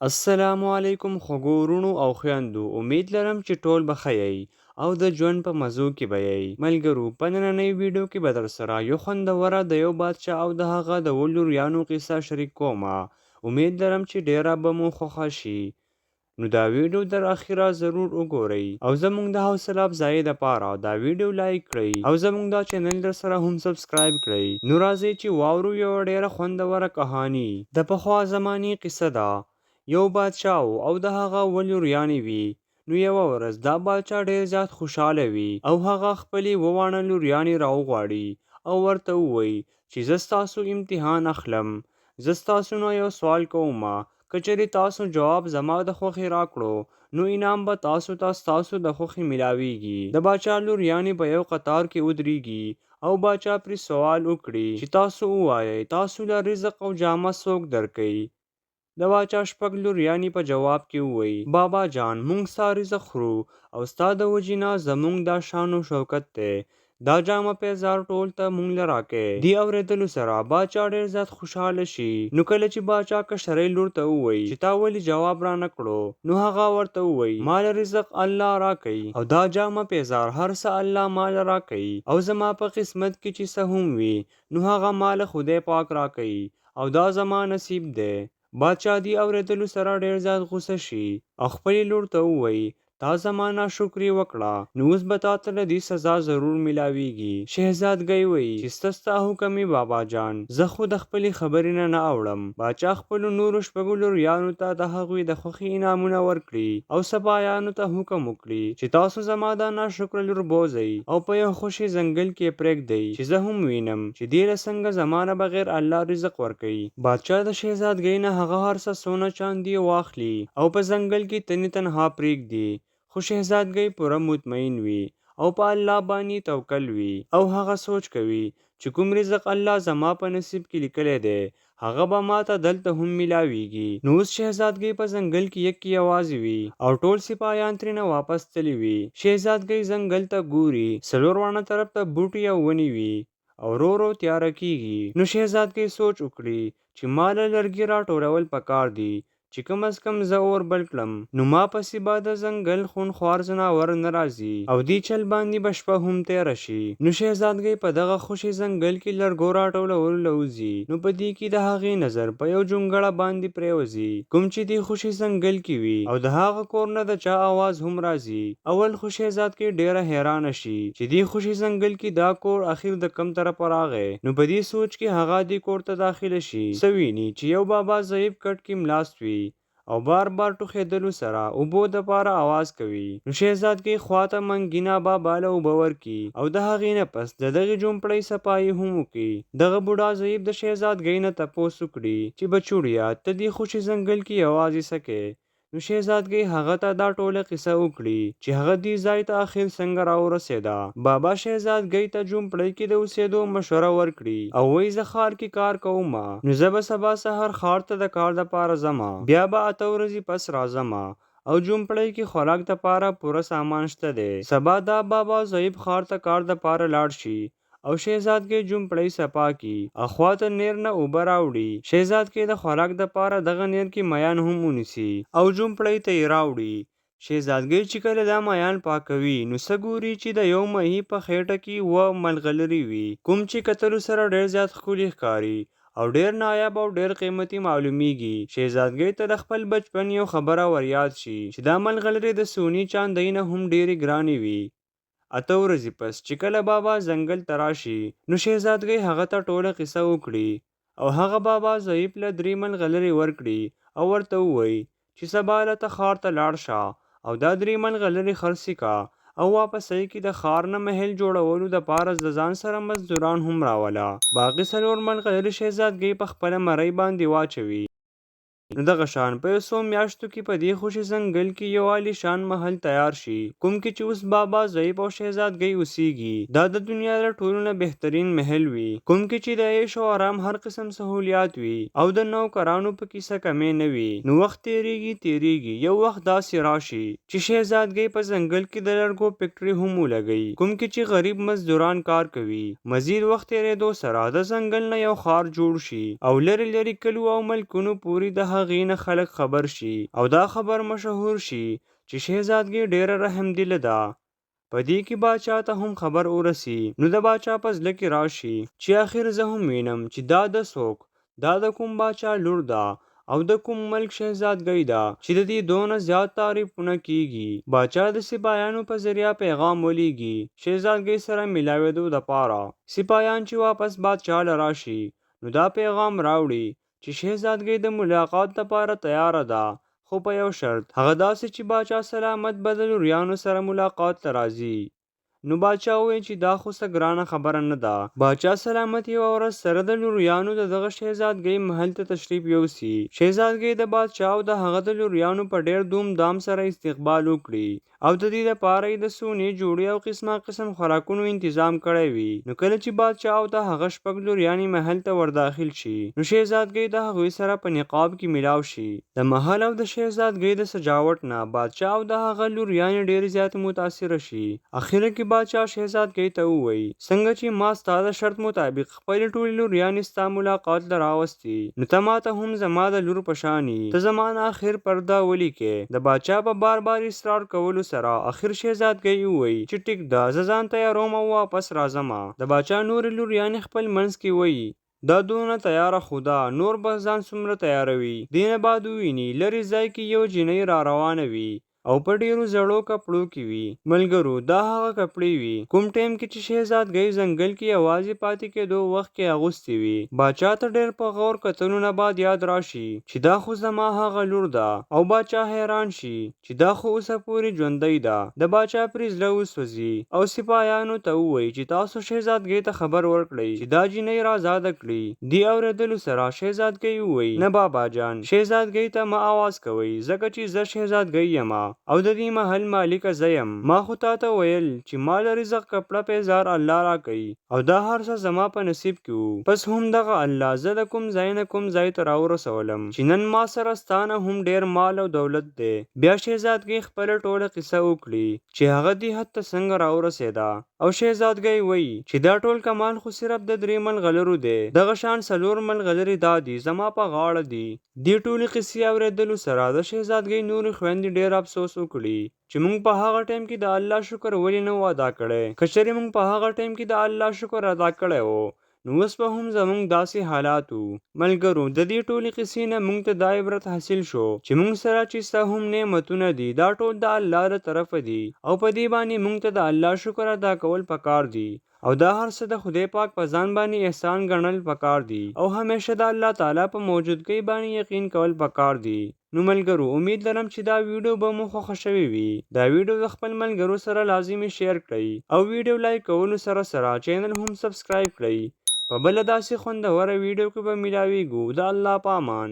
السلام علیکم خوږو وروڼو او خویندو، امید لرم چې ټول به ښه یئ او د ژوند په مزو کې به یئ. ملګرو، په نننۍ ویډیو کې به درسره یو خوندوره د یو بادشاه او د هغه د اوو لوریانو قصه شریک کومه. امید لرم چې ډیره به مو خوښه شي. نو دا ویډیو در اخیره ضرور وګورئ او زمونږ د حوصله افزایۍ دپاره دا ویډیو لایک کړئ او زمونږ دا چینل درسره هم سبسکرایب کړئ. نو راځئ چې واورو یوه ډیره خوندوره کهاني. د پخوا زمانې قصه ده. یو بادشاه و او د هغه اووه لوریانې وي. نو یوه ورځ دا بادشاه ډیر زیات خوشحاله وي او هغه خپلې اووه واڼه لوریانې راوغواړي او ورته ووایي چې زه ستاسو امتحان اخلم. زه ستاسو نه یو سوال کوم، که چېرې تاسو جواب زما د خوښې راکړو نو انعام به تاسو ته ستاسو د خوښې ملاویږي. د باچا لوریانې په یو قطار کې ودریږي او باچا پرې سوال وکړي چې تاسو ووایئ تاسو له رزق او جامه څوک درکوي؟ د باچا شپږ لوریانې په جواب کې ووایي، بابا جان مونږ ستا رزق خورو او ستا د وجې نه زمونږ دا شان او شوکت دی، دا جامه پیزار ټول ته مونږ له راکې. دي اورېدلو سره باچا ډېر زیات خوشحاله شي. نو کله چې باچا کشرۍ لور ته ووایي چې تا ولې جواب رانه کړو؟ نو هغه ورته ووایي ما له رزق الله راکوي او دا جامه پیزار هر څه الله ما له راکوي او زما په قسمت کې چې څه هم وي نو هغه ما له خدای پاک راکوي او دا زما نصیب دی. باچا دي اورېدلو سره ډېر زیات غوسه شي او خپلې لور ته ووایي تا زما ناشکري وکړه نو اوس به تاته له دې سزا ضرور ملاویږي. شهزادګۍ وایي چې څه ستا حکم وي بابا جان، زه خو د خپلې خبرې نه نه اوړم. باچا خپلو نورو شپږو لوریانو ته د هغوی د خوښې انعامونه ورکړي او سپایانو ته حکم وکړي چې تاسو زما دا ناشکره لور بوځئ او په یو خوشې ځنګل کې یې پرېږدئ چې زه هم وینم چې دې له څنګه زما نه بغیر الله رزق ورکوي. باچا د شهزادګۍ نه هغه هر څه سونه چاندي واخلي او په ځنګل کې تنې تنها پرېږدي، خو شهزادګۍ پوره مطمئن وي او په الله باندې توکل وي او هغه سوچ کوي چې کوم رزق الله زما په نصیب کې لیکلی دی هغه به ماته دلته هم ملاویږي. نو اوس شهزادګۍ په ځنګل کې یکې یوازې وي او ټول سپایان ترینه واپس تللي وي. شهزادګۍ ځنګل ته ګوري، څلور واڼه طرف ته بوټي او ونې وي او ورو ورو تیاره کیږي. نو شهزادګۍ سوچ وکړي چې ما له لرګي راټولول پکار دي چې کم از کم زه اور بل کړم نو ما پسې به د ځنګل خونخوار ځناور نه راځي او دې چل باندې به شپه هم تېره شي. نو شهزادګۍ په دغه خوشې ځنګل کې لرګو راټولولو له وځي نو په دې کې د هغې نظر په یو جونګړه باندې پرېوځي کوم چې دې خوشې ځنګل کې وي او د هغه کور نه د چا اواز هم راځي. اول خو شهزادګۍ ډېره حیرانه شي چې دې خوشې ځنګل کې دا کور اخر د کوم طرفه راغی نو په دې سوچ کې هغه دې کور ته داخله شي څه ویني چې یو بابا ضعیف کټ کې ملاست وي او بار بار ټوخېدلو سره اوبو دپاره اواز کوي نو شهزادګۍ خوا ته منګینا بابا له اوبه ورکي او د هغې نه پس د دغې جومپړۍ صفايي هم وکي. دغه بوډا ضعیف د شهزادګۍ نه تپوس وکړي چې بچوړیه ته دې خوشې ځنګل کې یوازې څه کې؟ نو شهزادګۍ هغه ته دا ټوله قصه وکړي چې هغه دې ځای ته اخر څنګه راورسېده. بابا شهزادګۍ ته جومپړۍ کې د اوسېدو مشوره ورکړي او وایي زه ښار کې کار کوم نو زه به سبا سهار ښار ته د کار دپاره ځم بیا به اته ورځې پس راځم او جومپړۍ کې خوراک دپاره پوره سامان شته دی. سبا دا بابا ضعیف ښار ته کار دپاره لاړ شي او شهزادګۍ جومپړۍ صفا کي او خوا ته نېر نه اوبه راوړي. شهزادګۍ د خوراک دپاره دغه نېر کې ميان هم ونيسي او جومپړۍ ته يې راوړي. شهزادګۍ چې کله دا ميان پاکوي نو څه ګوري چې د يو مهي په خېټه کې اووه ملغلرې وي کوم چې کتلو سره ډېر زيات ښکلي ښکاري او ډېر ناياب او ډېر قېمتي معلومېږي. شهزادګۍ ته د خپل بچپن يو خبره ورياد شي چې دا ملغلرې د سوني چاندۍ نه هم ډېرې ګرانې وي. اته ورځې پس چې کله بابا ځنګل ته راشي نو شهزادګۍ هغه ته ټوله قصه وکړي او هغه بابا ضعیف له درې ملغلرې ورکړي او ورته ووایي چې سبا له ته ښار ته لاړ شه او دا درې ملغلرې خرڅې کا او واپسۍ کې د ښار نه محل جوړولو د پاره د ځان سره مزدوران هم راوله. باقي څلور ملغلرې شهزادګۍ په خپله مرۍ باندې واچوي. نو دغه شان په یو څو میاشتو کې په دې خوشې ځنګل کې یو عالیشان محل تیار شي کوم کې چې اوس بابا ضعیف او شهزادګۍ اوسیږي. دا د دنیا له ټولو نه بهترین محل وي کوم کې چې د عیش او آرام هر قسم سهولیات وي او د نوکرانو په کیسه کمی نه وي. نو وخت تیریږي تیریږي یو وخت داسې راشي چې شهزادګۍ په ځنګل کې د لرګو فیکټري هم ولګوي کوم کې چې غریب مزدوران کار کوي. مزید وخت تیریدو سره د ځنګل نه یو ښار جوړ شي او لرې لرې کلو او ملکونو پورې د هغې نه خلک خبر شي او دا خبر مشهور شي چې شهزادګۍ ډېره رحمدله ده. په دې کې باچا ته هم خبر ورسي نو د باچا په زړه کې راشي چې اخر زه هم وینم چې دا د څوک، دا د کوم باچا لور ده او د کوم ملک شهزادګۍ ده چې د دې دونه زیات تعریفونه کیږي. باچا د سپایانو په ذریعه پیغام ولیږي شهزادګۍ سره ملاویدو دپاره. سپایان چې واپس بادشاه له راشي نو دا پیغام راوړي چې شهزادګۍ د ملاقات دپاره تیاره ده خو په یو شرط، هغه داسې چې باچا سلامت به د لوریانو سره ملاقات ته راځي. نو باچا وویل چې دا خو څه ګرانه خبره نه ده. باچا سلامت یوه ورځ سره د لوریانو د دغه شهزادګۍ محل ته تشریف یوسي. شهزادګۍ د باچا او د هغه د لوریانو په ډېر دوم دام سره استقبال وکړي او د دې لپاره یې د سونې جوړې او قسما قسم خوراکونو انتظام کړی وي. نو کله چې بادشاه او د هغه شپږ لوریانې محل ته ورداخل شي نو شهزادګۍ د هغوی سره په نقاب کې ملاو شي. د محل او د شهزادګۍ د سجاوټ نه بادشاه او د هغه لوریانې ډېرې زیاتې متاثره شي. اخره کې بادشاه شهزادګۍ ته ووایي، څنګه چې ما ستا د شرط مطابق خپلې ټولې لوریانې ستا ملاقات له راوستي نو ته ماته هم زما د لور په شان یي، ته زما نه اخر پرده ولیکې. د باچا په بار بار اصرار کولو سره اخر شهزادګۍ ووایي چې ټیک ده زه ځان تیاروم او واپس راځم. د باچا نورې لوریانې خپل منځ کې وایي، دا دونه تیاره خو ده نور به ځان څومره تیاروي. دې نه بعد وویني لرې ځای کې یوه جینۍ راروانه وي او په ډېرو زړو کپړو کې وي. ملګرو دا هغه کپړې وي کوم ټایم کې چې شهزادګۍ ځنګل کې یوازې پاتې کېدو وخت کې اغوستې وي. باچا ته ډېر په غور کتلو نه بعد یاد راشي چې دا خو زما هغه لور ده او باچا حیران شي چې دا خو اوسه پورې ژوندۍ ده. د باچا پرې زړه وسوځي او سپاهیانو ته ووایي چې تاسو شهزادګۍ ته خبر ورکړئ چې دا جینۍ رازاده کړي. دې اورېدلو سره شهزادګۍ ووایي، نه بابا جان، شهزادګۍ ته مه اواز کوئ، ځکه چې زه شهزادګۍ یمه او د دې محل مالکه زه یم. ما خو تاته ویل چې ما له رزق کپړه پیزار الله راکوي او دا هر څه زما په نصیب کې وو. پس هم دغه الله زه د کوم ځای نه کوم ځای ته راورسولم چې نن ما سره ستا نه هم ډېر مال او دولت دی. بیا شهزادګۍ خپله ټوله قصه وکړي چې هغه دې حد ته څنګه راورسېده. او شهزادګۍ وایي چې دا ټول کمال خو صرف د درې ملغلرو دی، دغه شان څلور ملغلرې دا دي زما په غاړه دي. دې ټولې قصې اورېدلو سره د شهزادګۍ نورې خویندې ډېر افسوس وکړي چې مونږ په هغه ټایم کې د الله شکر ولې نه و ادا کړی، که چېرې مونږ په هغه ټایم کې د الله شکر ادا کړی و نو اوس به هم زمونږ داسې حالات وو. ملګرو ددې ټولې قصې نه مونږ ته دا عبرت حاصل شو چې مونږ سره چې څه هم نعمتونه دي دا ټول د الله له طرفه دي او په دې باندې مونږ ته د الله شکر ادا کول پکار دي او دا هر څه د خدای پاک په ځان باندې احسان ګڼل پکار دي او همېشه د الله تعالی په موجودګۍ باندې یقین کول پکار دي. نو ملګرو امید لرم چې دا ویډیو به مو خوښه شوې وي. دا ویډیو د خپل ملګرو سره لازمي شیر کړئ او ویډیو لایک کولو سره سره چینل هم سبسکرایب کړئ. په بله داسې خوندوره ویډیو کې به ملاویږو. د الله په امان.